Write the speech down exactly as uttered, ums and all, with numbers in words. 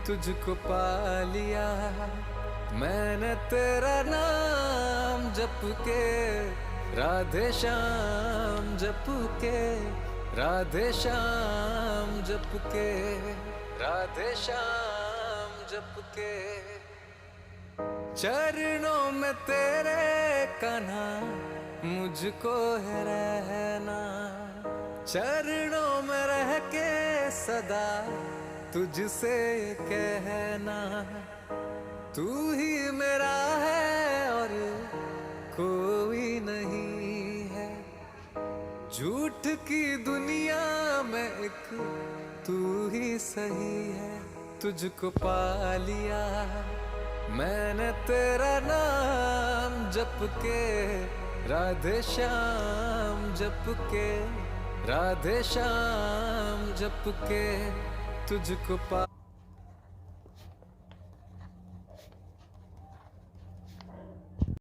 तुझको पा लिया मैंने तेरा नाम जप के, राधे श्याम जप के, राधे श्याम जप के, राधे श्याम जप के। चरणों में तेरे कान्हा मुझको है रहना, चरणों में रह के सदा तुझसे कहना, तू ही मेरा है और कोई नहीं है। झूठ की दुनिया में एक तू ही सही है। तुझको पा लिया मैंने तेरा नाम जप के, राधे श्याम जप के, राधे श्याम जप के। तुझको पा